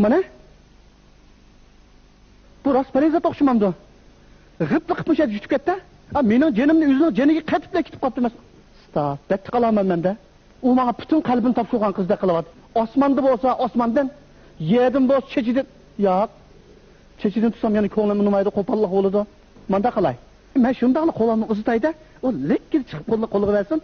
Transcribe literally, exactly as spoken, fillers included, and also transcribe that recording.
ئانا، بۇ راست پەرىزاتقا ئوخشىمامدۇ؟ غىپلا قىپمۇ شۇ يەردە يۈتۈپ كەتتى. ھا، مېنىڭ جېنىمنى ئۆزىنىڭ جېنىگە قېتىپ بىلەن كېتىپ قاپتۇ ئەمەس. ئۇستا، بەتتە قالالمايمەن مەندە. ئۇ ماڭا پۈتۈن قەلبىنى تاپشۇرغان قىزدەك قىلىۋاتىدۇ. ئاسماندا بولسا ئاسماندىن، يەردىن بولسا چېچىدىن. ياق. چېچىدىن تۇتسام يەنە كۆڭلۈممۇ نېمايدۇ، قوپاللىق بولىدۇ. مانداق قىلاي. مەن شۇنداقلا قولۇمنى ئۇزىتاي-دە، ئۇ لىككىدە چىقىپ قولىغا بەرسۇن.